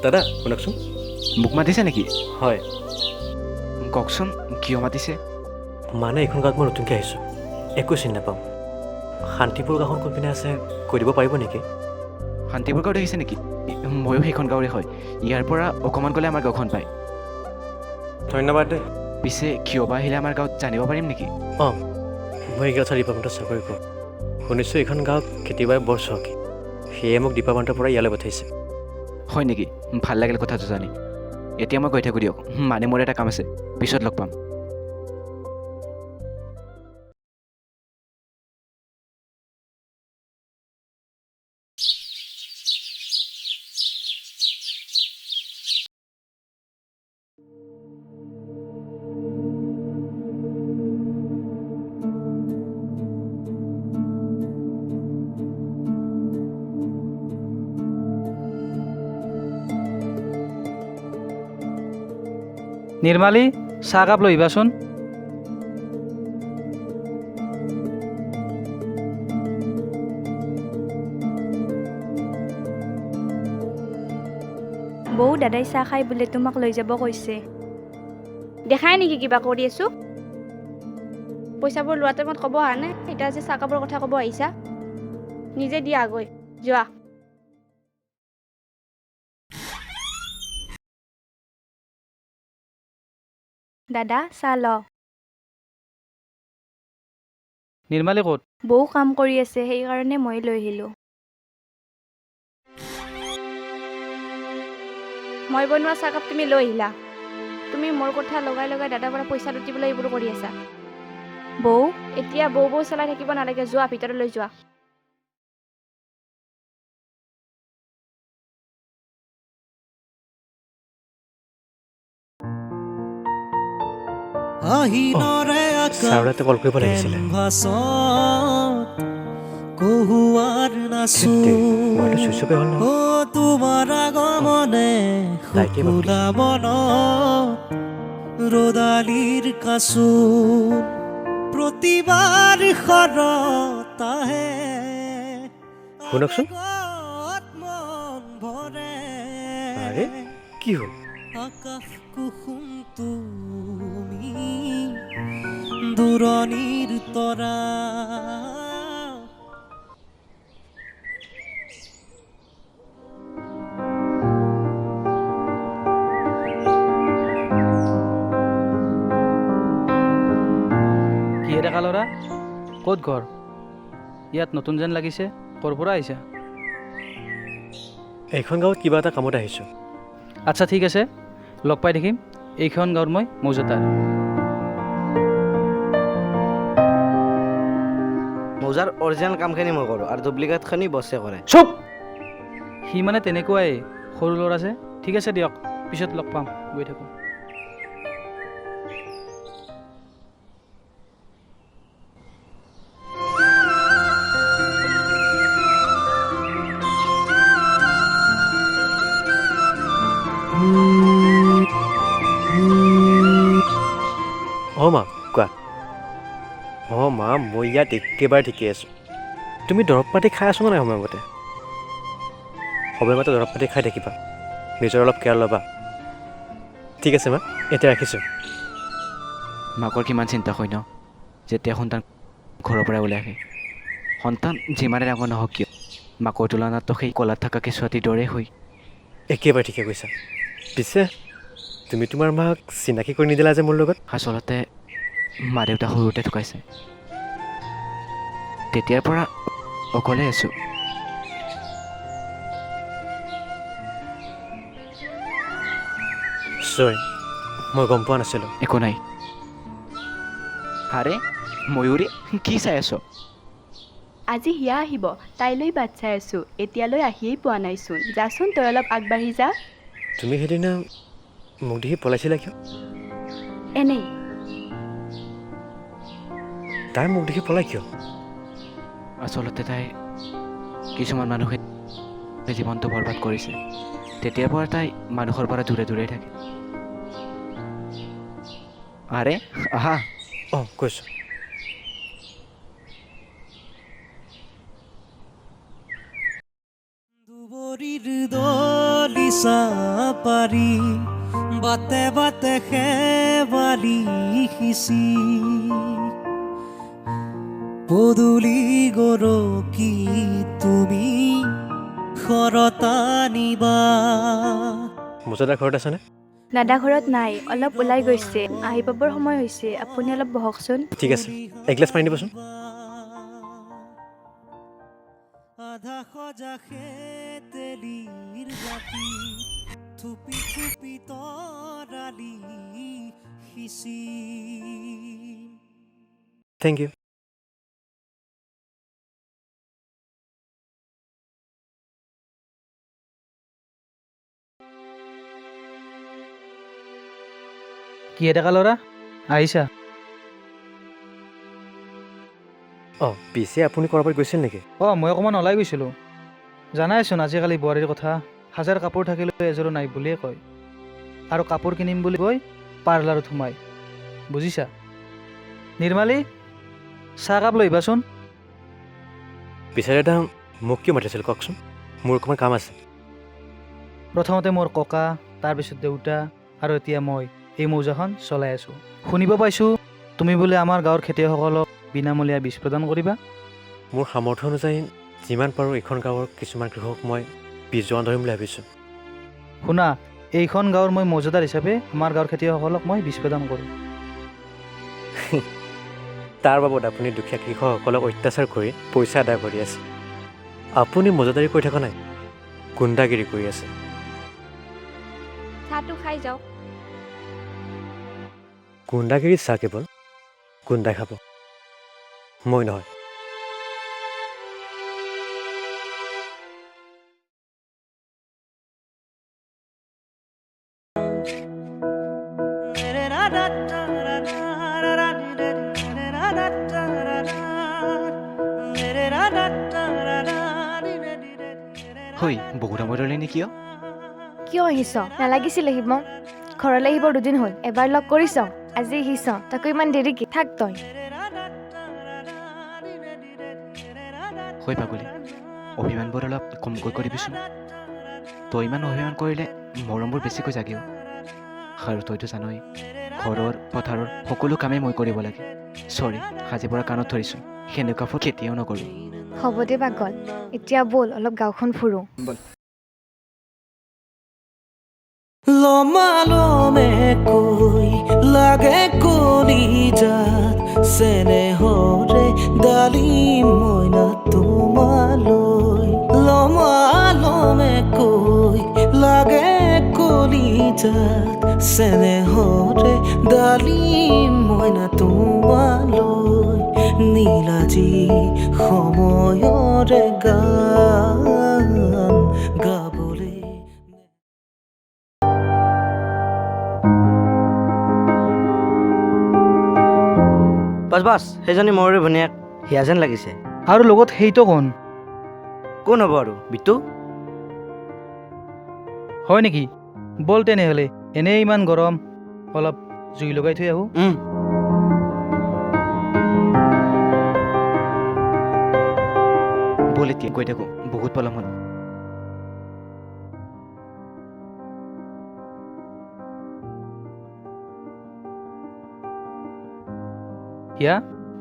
দাদা শুনকচোন। মোক মাতিছে নেকি? হয়। কওকচোন, কিয় মাতিছে? মানে এইখন গাঁৱত মই নতুনকৈ আহিছোঁ, একো চিনি নাপাওঁ। শান্তিপুৰ গাঁওখন কোনপিনে আছে কৈ দিব পাৰিব নেকি? শান্তিপুৰ গাঁৱত আহিছে নেকি? ময়ো সেইখন গাঁৱৰে হয়। ইয়াৰ পৰা অকণমান গ'লে আমাৰ গাঁওখন পায়। ধন্যবাদ দেই। পিছে কিয় বা আহিলে আমাৰ গাঁৱত, জানিব পাৰিম নেকি? অঁ, মই এগ্ৰিকালচাৰ ডিপাৰ্টমেণ্টত চাকৰি কৰোঁ। শুনিছোঁ এইখন গাঁৱত খেতি বাৰী বৰ চহকী, সেয়ে মোক ডিপাৰ্টমেণ্টৰ পৰা ইয়ালৈ পঠাইছে। হয় নেকি? ভাল লাগিল কথাটো জানি। এতিয়া মই গৈ থাকোঁ দিয়ক, মানে মোৰ এটা কাম আছে, পিছত লগ পাম। নিৰ্মালী, চাহকাপ লৈ আহিবাচোন। বৌ, দাদাই চাহ খাই বোলে তোমাক লৈ যাব কৈছে। দেখাই নেকি কিবা কৰি আছোঁ? পইচাবোৰ লোৱা টাইমত ক'ব অহা নাই, এতিয়া যে চাহকাপৰ কথা ক'ব আহিছা। নিজে দিয়া গৈ যোৱা। দাদা, চাহ ল। নিৰ্মালী ক'ত? বৌ কাম কৰি আছে, সেইকাৰণে মই লৈ আহিলোঁ। মই বনোৱা চাহকাপ তুমি লৈ আহিলা। তুমি মোৰ কথা লগাই লগাই দাদাৰ পৰা পইচা লুটিবলৈ এইবোৰ কৰি আছা। বৌ। এতিয়া বৌ বৌ চলাই থাকিব নালাগে, যোৱা ভিতৰলৈ যোৱা। আহিনৰে ছাৰলৈ এটা কল কৰিব লাগিছিলে। কেনভাছত কহুৱাৰ নাচো। মোবাইলটো ছুইচ অফে হ'ল নহয়। অ, তোমাৰ আগমনে তাইকে ভাবি শুকুলা মনত ৰ'দালিৰ কাচোন। প্ৰতিবাৰ শৰত আহে, শুনকচোন। আৱেগত মন ভৰে। আৰে, কি হ'ল? আকাশ কুসুম তুমি, দূৰণিৰ তৰা। কিহে ডেকা ল'ৰা, ক'ত ঘৰ? ইয়াত নতুন যেন লাগিছে, ক'ৰ পৰা আহিছা? এইখন গাঁৱত কিবা এটা কামত আহিছোঁ। আচ্ছা, ঠিক আছে, লগ পাই থাকিম। এইখন গাঁৱৰ মই মৌজাদাৰ। মৌজাৰ অৰিজিনেল কামখিনি মই কৰোঁ আৰু ডুপ্লিকেটখিনি বছে কৰে। চুপ! সি মানে তেনেকুৱাই, সৰু ল'ৰা যে। ঠিক আছে দিয়ক, পিছত লগ পাম, গৈ থাকোঁ। অঁ মা, কোৱা। অঁ মা, মই ইয়াত একেবাৰে ঠিকেই আছোঁ। তুমি দৰৱ পাতি খাই আছা নাই সময়মতে? সময়মতে দৰৱ পাতি খাই থাকিবা, নিজৰ অলপ কেয়াৰ ল'বা। ঠিক আছে মা, এতিয়া ৰাখিছোঁ। মাকৰ কিমান চিন্তা হয় ন, যেতিয়া সন্তান ঘৰৰ পৰা ওলাই আহে। সন্তান যিমানে ডাঙৰ নহওক কিয়, মাকৰ তুলনাততো সেই কলাত থকা কেঁচুৱাটিৰ দৰেই হয়। একেবাৰে ঠিকে কৈছা। পিছে তুমি তোমাৰ মাক চিনাকি কৰি নিদিলা যে মোৰ লগত? আচলতে মা দেউতা সৰুতে ঢুকাইছে, তেতিয়াৰ পৰা অকলে আছোঁ। চৰি, মই গম পোৱা নাছিলোঁ। একো নাই। আৰে ময়ূৰী, কি চাই আছ? আজি হিয়া আহিব, তাইলৈ বাট চাই আছোঁ। এতিয়ালৈ আহিয়েই পোৱা নাইচোন। যাচোন, তই অলপ আগবাঢ়ি যা। তুমি সেইদিনা মোক দেখি পলাইছিলা কিয়? এনেই। তাই মোক দেখি পলাই কিয়? আচলতে তাই কিছুমান মানুহে জীৱনটো বৰবাদ কৰিছে। তেতিয়াৰ পৰা তাই মানুহৰ পৰা দূৰে দূৰে থাকে। আৰে আহা। অঁ, কৈছোঁ। দুবৰিৰ দলিচাত গামোচা পাৰি বাটে বাটে শেৱালি সিঁচি পদূলি গৰকি তুমি শৰতানিবা। মৌজাদাৰ ঘৰত আছেনে? দাদা ঘৰত নাই, অলপ ওলাই গৈছে, আহি পাবৰ সময় হৈছে। আপুনি অলপ বহকচোন। ঠিক আছে, এগিলাচ পানী দিবচোন। আধা সজা তেলিৰ বাতি থুপি থুপি তৰালি সিঁচি। Thank you. কি ডেকা ল'ৰা আহিছা? অঁ, পিছে আপুনি ক'ৰবাত গৈছিল নেকি? অঁ, মই অকণমান ওলাই গৈছিলোঁ। জানাইচোন আজিকালি বোৱাৰীৰ কথা, হাজাৰ কাপোৰ থাকিলেও এযোৰো নাই বুলিয়ে কয়। আৰু কাপোৰ কিনিম বুলি গৈ পাৰ্লাৰত সোমাই, বুজিছা? নিৰ্মালী, চাহকাপ লৈ আহিবাচোন। পিছে দাদা, মোক কিয় মাতিছিল কওকচোন? মোৰ অকণমান কাম আছে। প্ৰথমতে মোৰ ককা, তাৰপিছত দেউতা, আৰু এতিয়া মই এই মৌজাখন চলাই আছোঁ। শুনিব পাইছোঁ তুমি বোলে আমাৰ গাঁৱৰ খেতিয়কসকলক বিনামূলীয়া বীজ প্ৰদান কৰিবা। মোৰ সামৰ্থ্য অনুযায়ী যিমান পাৰোঁ এইখন গাঁৱৰ কিছুমান কৃষকক মই বীজ যোগান ধৰিম বুলি ভাবিছোঁ। শুনা, এইখন গাঁৱৰ মই মৌজাদাৰ হিচাপে আমাৰ গাঁৱৰ খেতিয়কসকলক মই বীজ প্ৰদান কৰোঁ। তাৰ বাবদ আপুনি দুখীয়া কৃষকসকলক অত্যাচাৰ কৰি পইচা আদায় কৰি আছে। আপুনি মৌজাদাৰী কৰি থকা নাই, গুণ্ডাগিৰি কৰি আছে। চাহটো খাই যাওক। গুণ্ডাগিৰি চাহ কেৱল গুণ্ডাই খাব, মই নহয়। হৈ বহুত সময় ধৰিলে নেকি? অ, কিয় আহিছ? নালাগিছিল আহিব। ঘৰলৈ আহিবৰ দুদিন হ'ল, এবাৰ লগ কৰিছ, আজি আহিছ, তাকো ইমান দেৰিকে। থাক তই। হৈ পাগলী, অভিমানবোৰ অলপ কমকৈ কৰিবিচোন। তই ইমান অভিমান কৰিলে মৰমবোৰ বেছিকৈ জাগিব। আৰু তইতো জানই, ঘৰৰ পথাৰৰ সকলো কামেই মই কৰিব লাগে। চৰি, আজিৰ পৰা কাণত ধৰিছোঁ, সেনেকুৱা ভুল কেতিয়াও নকৰোঁ। হ'ব দে পাগল, এতিয়া ব'ল অলপ গাঁওখন ফুৰোঁ। লমালমে কৈ লাগে কলিজাত চেনেহৰে ডালিম মইনা তোমালৈ। লমালমে কৈ লাগে কলিজাত চেনেহৰে ডালিম মইনা তোমালৈ। নীলাজী সময়ৰে গান গাবলৈ। বাছ বাছ, সেইজনী মোৰে ভনীয়েক হিয়া যেন লাগিছে। আৰু লগত সেইটো কোন? কোন হ'ব আৰু, বিটু। হয় নেকি? ব'ল তেনেহ'লে, এনেই ইমান গৰম, অলপ জুই লগাই থৈ আহোঁ। ব'ল এতিয়া গৈ থাকোঁ, বহুত পলম হ'ল। হিয়া,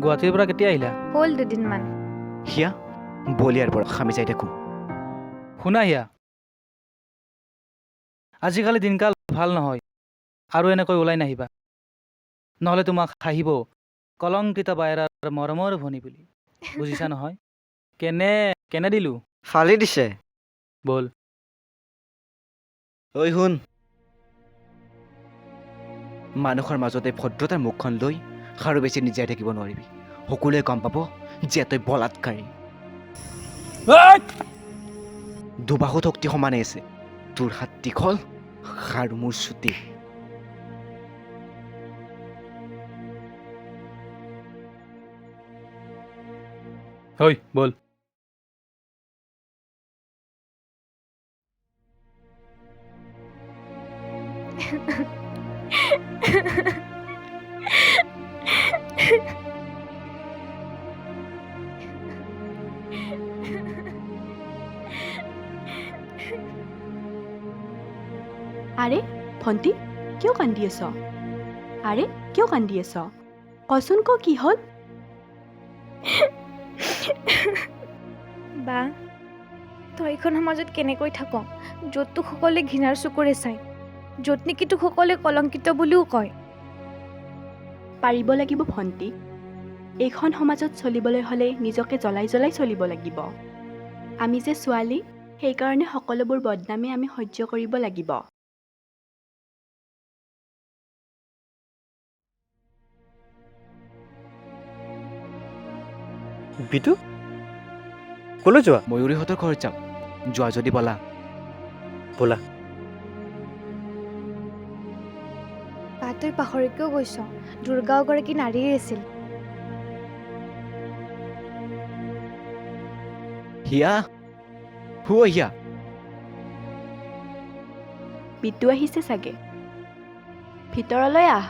গুৱাহাটীৰ পৰা কেতিয়া আহিলা? হ'ল দুদিনমান। হিয়া, ব'ল ইয়াৰ পৰা, আমি যাই থাকোঁ। শুনা হিয়া, আজিকালি দিনকাল ভাল নহয়, আৰু এনেকৈ ওলাই নাহিবা, নহ'লে তোমাক হাঁহিব কলংকিত বায়ৰাৰ মৰমৰ ভনী বুলি, বুজিছা নহয়? কেনে কেনে দিলোঁ? ফালি দিছে। ব'ল। ঐ শুন, মানুহৰ মাজতে ভদ্ৰতাৰ মুখখন লৈ আৰু বেছি জীয়াই থাকিব নোৱাৰিবি। সকলোৱে গম পাব যে তই বলাৎকাৰী। দুবাহুত শক্তি সমানে আছে, তোৰ হাত দীঘল আৰু মোৰ চুটি। হয়, ব'ল। আৰে ভণ্টি, কিয় কান্দি আছ? আৰে কিয় কান্দি আছ? কচোন ক, কি হ'ল? বা, তই এইখন সমাজত কেনেকৈ থাক, য'ত তোক সকলোৱে ঘৃণাৰ চকুৰে চায়, য'ত নেকি তোক সকলোৱে কলংকিত বুলিও কয়। পাৰিব লাগিব ভণ্টি। এইখন সমাজত চলিবলৈ হ'লে নিজকে জ্বলাই জ্বলাই চলিব লাগিব। আমি যে ছোৱালী, সেইকাৰণে সকলোবোৰ বদনামেই আমি সহ্য কৰিব লাগিব। বিটু, ক'লৈ যোৱা? ময়ূৰীহঁতৰ ঘৰত যাম, যোৱা যদি ব'লা। ব'লা। বা, তই পাহৰি কিয় গৈছ? দুৰ্গাও এগৰাকী নাৰীয়ে আছিল। হিয়া, হু হিয়া। বিটু আহিছে চাগে, ভিতৰলৈ আহ।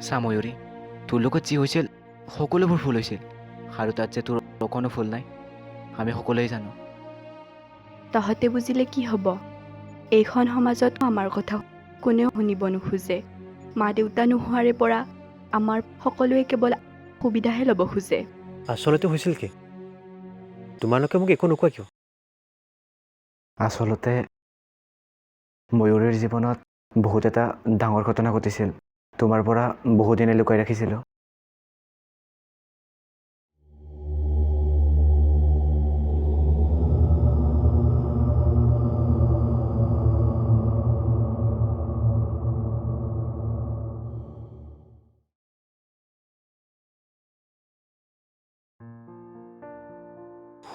চা ময়ূৰী, তোৰ লগত যি হৈছিল সকলোবোৰ ভুল হৈছিল, আৰু তাত যে তোৰ অকণো ভুল নাই আমি সকলোৱে জানো। তহঁতে বুজিলে কি হ'ব? এইখন সমাজত আমাৰ কথা কোনেও শুনিব নোখোজে। মা দেউতা নোহোৱাৰে পৰা আমাৰ সকলোৱে কেৱল সুবিধাহে ল'ব খোজে। আচলতে হৈছিল কি? তোমালোকে মোক একো নোকোৱা কিয়? আচলতে ময়ূৰীৰ জীৱনত বহুত এটা ডাঙৰ ঘটনা ঘটিছিল, তোমাৰ পৰা বহুদিনে লুকাই ৰাখিছিলোঁ।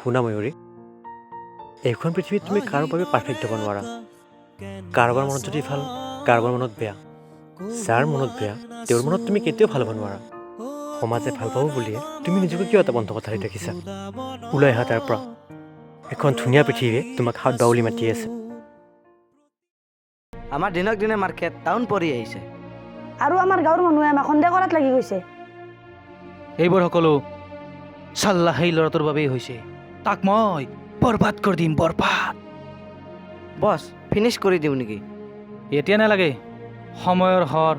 শুনা ময়ূৰী, এইখন পৃথিৱীত তুমি কাৰো বাবে পাৰফেক্ট হ'ব নোৱাৰা। কাৰোবাৰ মনত যদি ভাল, কাৰোবাৰ মনত বেয়া। যাৰ মনত বেয়া, তেওঁৰ মনত তুমি কেতিয়াও ভাল হ'ব নোৱাৰা। সমাজে ভাল পাব বুলিয়ে তুমি নিজকে কিয় এটা বন্ধ কোঠালিত ৰাখিছা? ওলাই আহা তাৰ পৰা। এখন ধুনীয়া পৃথিৱীয়ে তোমাক হাত বাউলি মাতি আছে। আমাৰ দিনক দিনে মাৰ্কেট টাউন পৰি আহিছে। আৰু আমাৰ গাঁৱৰ মানুহে আমাক সন্দেহ কৰাত লাগি গৈছে। এইবোৰ সকলো চাল্লা সেই ল'ৰাটোৰ বাবেই হৈছে। তাক মই বৰবাদ কৰি দিম, বৰবাদ। বছ, ফিনিছ কৰি দিওঁ নেকি? এতিয়া নালাগে, সময়ৰ হৰ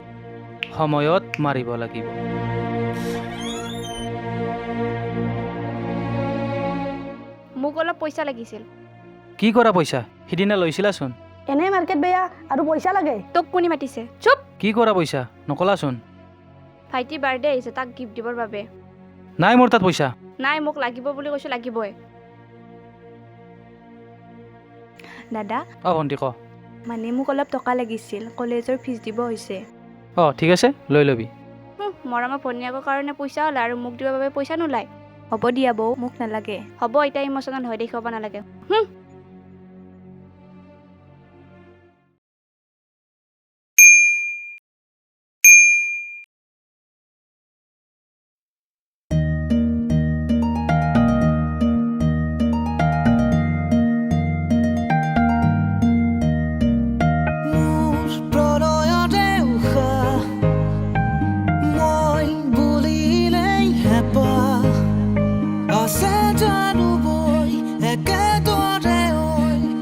সময়ত মাৰিব লাগিব। মোক অলপ পইচা লাগিছিল। কি কৰা পইচা? সিদিনা লৈছিলাচোন। এনেই মাৰ্কেট বেয়া আৰু পইচা লাগে। তোক কোনে মাতিছে? চুপ। কি কৰা পইচা নকলাচোন? ভাইটি বাৰ্থডে আহিছে, তাক গিফ্ট দিবৰ বাবে। নাই মোৰ তাত পইচা। নাই, মোক লাগিব বুলি কৈছোঁ, লাগিবই। দাদা। অঁ ভণ্টি, ক। মানে মোক অলপ টকা লাগিছিল, কলেজৰ ফিজ দিব হৈছে। অঁ ঠিক আছে, লৈ ল'বি। মৰমৰ ভনীয়েকৰ কাৰণে পইচা ওলায় আৰু মোক দিবৰ বাবে পইচা নোলায়। হ'ব দিয়া বৌ, মোক নালাগে। হ'ব, এতিয়া ইম'চনেল হৈ দেখুৱাব নালাগে। মোৰ প্ৰণয়তে উশাহ, মই বুলিলেই হেঁপাহ আছে জানো বৈ একেদৰে ঐ,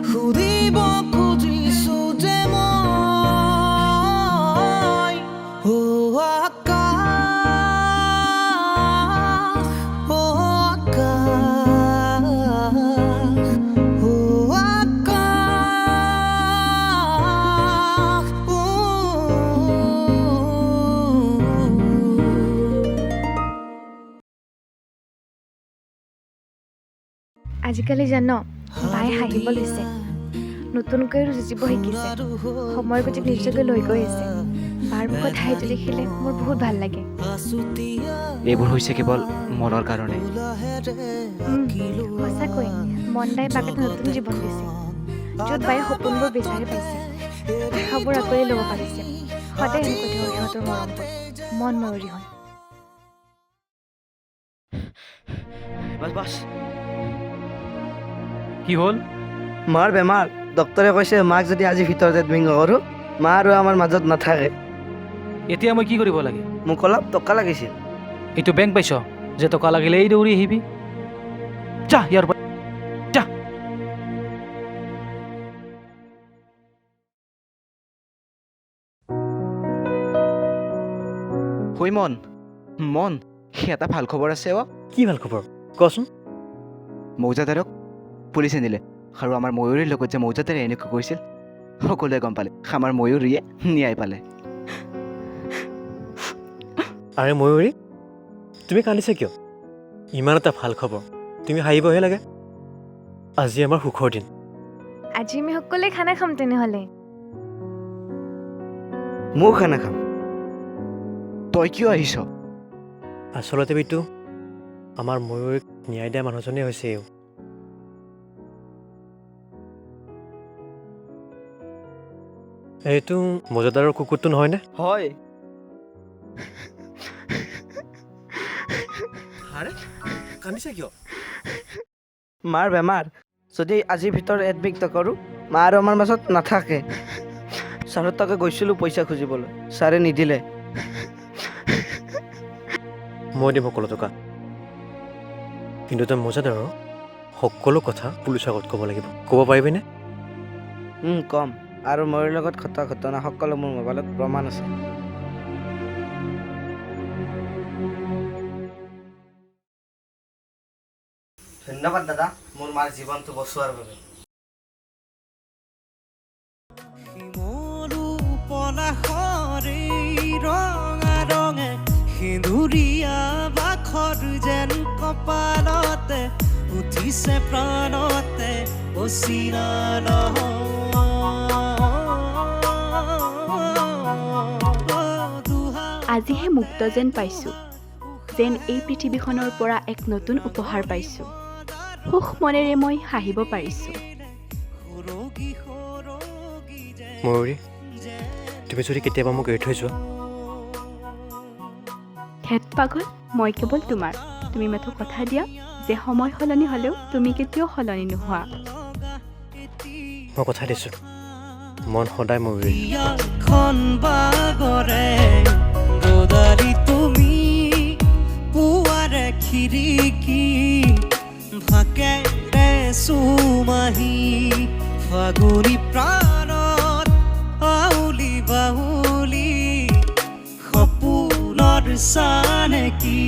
সুধিব খুজিছো যে মই। অ আকাশ, অ আকাশ, অ আকাশ, ও। আজিকালি জান, বায়ে হাঁহিব লৈছে, নতুনকৈ যুঁজিব শিকিছে, সময়ৰ গতিত নিজকে লৈ গৈ আছে। বাৰ মুখত হাঁহিটো দেখিলে মোৰ বহুত ভাল লাগে। এইবোৰ হৈছে কেৱল মনৰ কাৰণে। সঁচাকৈ মন দাই বাক এটা নতুন জীৱন দিছে, য'ত বায়ে সপোনবোৰ বিচাৰি পাইছে, আশাবোৰ আঁকোৱালি ল'ব পাৰিছে। সদায় এনেকৈ থাকক সিহঁতৰ মৰমবোৰ, মন ময়ূৰী হয়। বছ বছ। কি হ'ল? মাৰ বেমাৰ, ডক্টৰে কৈছে মাক যদি আজি ভিতৰত এডমিট নকৰোঁ মা আৰু আমাৰ মাজত নাথাকে। এতিয়া মই কি কৰিব লাগে? মোক অলপ টকা লাগিছিল। এইটো বেংক পাইছ যে টকা লাগিলে এই দৌৰি আহিবি? যা ইয়াৰ পৰা যা। হৈ মন মন, এটা ভাল খবৰ আছে অ'। কি ভাল খবৰ কচোন? মৌজাদাৰক পুলিচে নিলে আৰু আমাৰ ময়ূৰীৰ লগত যে মৌজাদাৰে এনেকুৱা কৰিছিল সকলোৱে গম পালে। আমাৰ ময়ূৰীয়ে ন্যায় পালে। আৰে ময়ূৰী, তুমি কান্দিছা কিয়? ইমান এটা ভাল খবৰ, তুমি হাঁহিবহে লাগে। আজি আমাৰ সুখৰ দিন। আজি আমি সকলোৱে খানা খাম তেনেহ'লে। ময়ো খানা খাম। তই কিয় আহিছ? আচলতে বিটু, আমাৰ ময়ূৰীক ন্যায় দিয়া মানুহজনেই হৈছে এওঁ। এইটো মৌজাদাৰৰ কুকুৰটো নহয়নে? হয়। আৰে কান্দিছা কিয়? মাৰ বেমাৰ, যদি আজিৰ ভিতৰত এডমিট নকৰোঁ মা আৰু আমাৰ মাজত নাথাকে। ছাৰৰ তাকে গৈছিলোঁ পইচা খুজিবলৈ, ছাৰে নিদিলে। মই দিম সকলো টকা, কিন্তু তই মৌজাদাৰৰ সকলো কথা পুলিচৰ আগত ক'ব লাগিব। ক'ব পাৰিবিনে? কম। আৰু মোৰ লগত ঘটা ঘটনা সকলো মোৰ মোবাইলত প্ৰমাণ আছে। ধন্যবাদ দাদা, মোৰ মাৰ জীৱনটো বচোৱাৰ বাবে। শিমলু পলাশৰে ৰঙা ৰঙে সেন্দুৰীয়া বাখৰ যেন কপালতে উঠিছে প্ৰাণতে অচিনা আজিহে মুক্ত যেন পাইছোঁ, যেন এই পৃথিৱীখনৰ পৰা এক নতুন উপহাৰ পাইছোঁ। সুখ মনেৰে মই হাঁহিব পাৰিছোঁ। ময়ূৰী, তুমি যদি কেতিয়াবা মোক এৰি থৈ যোৱা। ধেত পাগল, মই কেৱল তোমাৰ। তুমি মাথো কথা দিয়া যে সময় সলনি হ'লেও তুমি কেতিয়াও সলনি নোহোৱা। মই কথা দিছোঁ, মন সদায় ময়ূৰী। খন বাগৰে গদালি তুমি পুৱাৰে খিৰিকী ভাকেৰে চুমাহি ফাগুনি প্ৰাণত আউলি বাউলি সপোনৰ চানেকি।